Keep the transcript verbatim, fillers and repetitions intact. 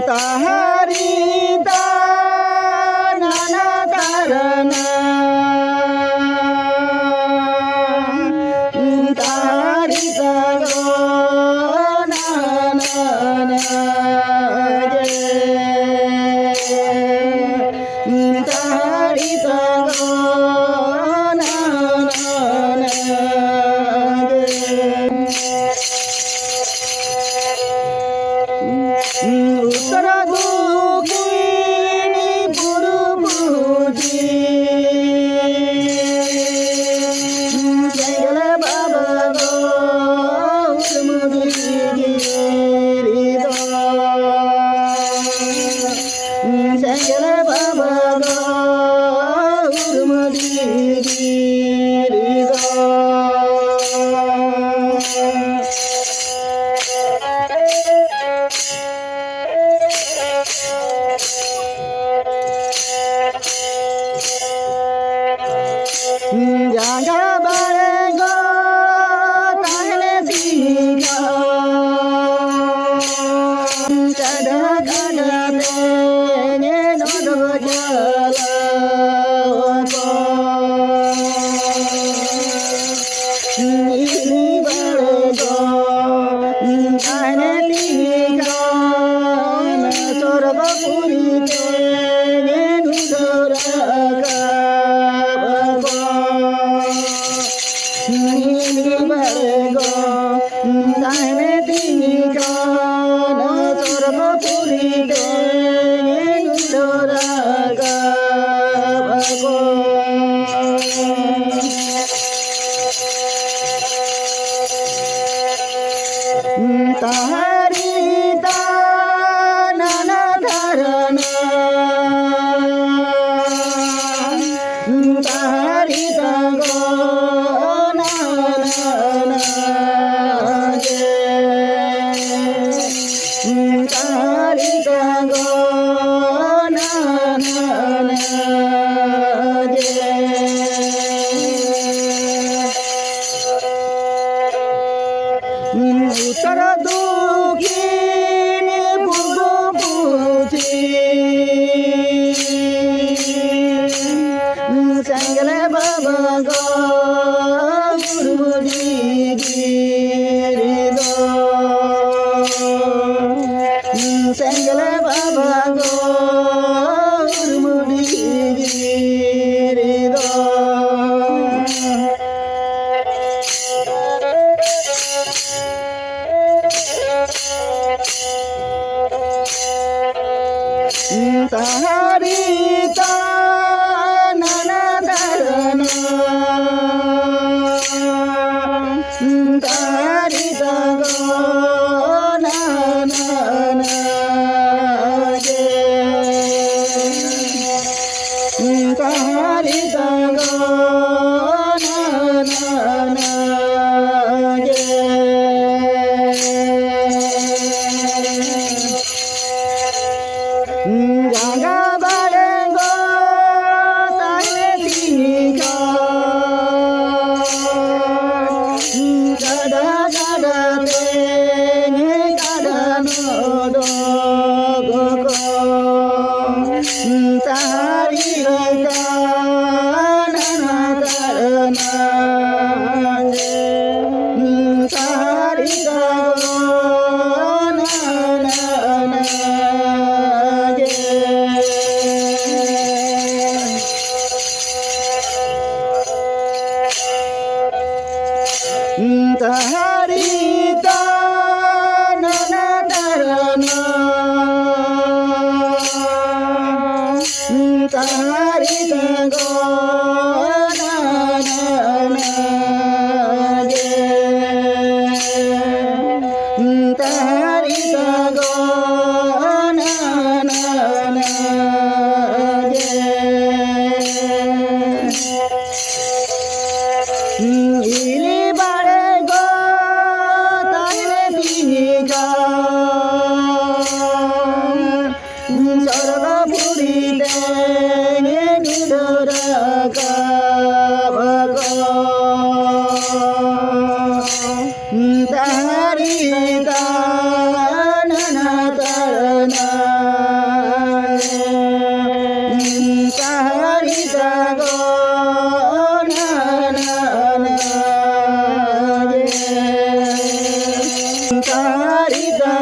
ᱛᱟᱦᱟᱨᱤ ᱛᱟ ᱱᱟᱱᱟ ᱛᱟᱨᱟᱱᱟ, ᱛᱟᱦᱟᱨᱤ ᱛᱟ ᱜᱚ ᱱᱟᱱᱟ ᱡᱮ, ᱛᱟᱦᱟᱨᱤ ᱛᱟ ᱜᱚ ᱱᱟᱱᱟ ᱡᱮ᱾ ᱩᱛᱛᱚᱨ ᱫᱚᱠᱷᱤᱱ ᱯᱩᱨᱩᱵ ᱯᱚᱪᱷᱤᱢ, ᱥᱮᱸᱜᱮᱞ ᱵᱟᱵᱟ ᱫᱚ ᱩᱨᱢᱤ ᱜᱤᱨᱤ ᱫᱚ᱾ ᱥᱮᱸᱜᱮᱞ ᱵᱟᱵᱟ ᱫᱚ ᱩᱨᱢᱤ ᱜᱤᱨᱤ ᱫᱚ᱾ ᱡᱟᱸᱜᱟ ᱵᱟᱲᱮ ᱜᱚ ᱛᱟᱦᱮᱸ ᱞᱮᱱ ᱛᱤᱧᱟ᱾ ᱠᱟᱰᱟ ᱠᱟᱰᱟ ᱛᱮ ᱧᱮᱞ ᱚᱰᱚᱠ ᱪᱟᱞᱟᱣ ᱟᱠᱚ᱾ ᱤᱫᱤ ᱵᱟᱲᱮ ᱫᱚ ᱛᱟᱦᱮᱱ ᱛᱤᱧ ᱠᱷᱟᱱ ᱥᱚᱨᱜᱚᱯᱩᱨᱤ ᱛᱮ ᱩᱰᱟᱹᱣ ᱨᱟᱠᱟᱵ ᱟᱠᱚ᱾ ᱤᱫᱤ ᱵᱟᱲᱮ ᱫᱚ ᱛᱟᱦᱮᱱ ᱛᱤᱧ ᱠᱷᱟᱱ ᱥᱚᱨᱜᱚᱯᱩᱨᱤ ᱛᱮ ᱩᱰᱟᱹᱣ ᱨᱟᱠᱟᱵ ᱟᱠᱚ᱾ ᱛᱟᱦᱟᱨᱤ ᱛᱟ ᱱᱟᱱᱟ ᱛᱟᱨᱟᱱᱟ, ᱛᱟᱦᱟᱨᱤ ᱛᱟ ᱜᱚ ᱱᱟᱱᱟ ᱡᱮ᱾ ᱛᱟᱦᱟᱨᱤ ᱛᱟ ᱜᱚ ᱱᱟᱱᱟ ᱡᱮ᱾ ᱩᱛᱛᱚᱨ ᱫᱚᱠᱷᱤᱱ ᱯᱩᱨᱩᱵ ᱥᱮᱸᱜᱮᱞ ᱵᱟᱵᱟ ᱜᱚ ᱜᱩᱨᱢᱩᱰᱤ ᱜᱤᱨᱤ ᱫᱚ, ᱥᱮᱸᱜᱮᱞ ᱵᱟᱵᱟ ᱜᱚ ᱜᱩᱨᱢᱩᱰᱤ ᱜᱤᱨᱤ ᱫᱚ᱾ ᱛᱟᱦᱟᱨᱤ ᱛᱟ ᱱᱟᱱᱟ ᱛᱟᱨᱟᱱᱟ᱾ ᱛᱟᱦᱟᱨᱤ ᱛᱟ ᱜᱚ ᱱᱟᱱᱟ ᱜᱮ᱾ ᱛᱟᱦᱟᱨᱤ ᱛᱟ ᱜᱚ ᱱᱟᱱᱟ ᱜᱮ᱾ ᱡᱟᱸᱜᱟ ᱵᱟᱲᱮ ᱜᱚ ᱛᱟᱦᱮᱸ ᱛᱤᱧ ᱠᱷᱟᱱ, ᱜᱟᱰᱟ ᱜᱟᱰᱟ ᱛᱮ ᱜᱟᱰᱟ ᱱᱚᱰᱚᱜ ᱠᱚ᱾ ᱛᱟᱦᱟᱨᱤ ᱞᱮᱠᱟ ᱱᱟᱱᱟ ᱛᱟᱨᱟᱱᱟ ᱜᱮ᱾ ᱛᱟᱦᱟᱨᱤ ᱞᱮᱠᱟ ᱱᱟᱱᱟ ᱜᱮ᱾ ᱛᱟᱦᱟᱨᱤ ᱛᱟ ᱱᱟᱱᱟ ᱛᱟᱨᱟᱱᱟ᱾ ᱛᱟᱦᱟᱨᱤ ᱛᱟ ᱜᱚ ᱱᱟᱱᱟ ᱜᱮ᱾ ᱛᱟᱦᱟᱨᱤ ᱛᱟ ᱜᱚ ᱱᱟᱱᱟ ᱜᱮ᱾ ᱤᱞᱤ ᱵᱟᱲᱮ ᱜᱚ ᱛᱟᱦᱮᱸ ᱛᱤᱧ ᱠᱷᱟᱱ, ᱥᱚᱨᱜᱚᱯᱩᱨᱤ ᱛᱮ ᱰᱷᱮᱨ ᱨᱟᱠᱟᱵ ᱠᱚ᱾ ᱛᱟᱦᱟᱨᱤ ᱛᱟ ᱱᱟᱱᱟ ᱛᱟᱨᱟᱱᱟ᱾ ᱟᱹᱰᱤ ᱜᱟᱱ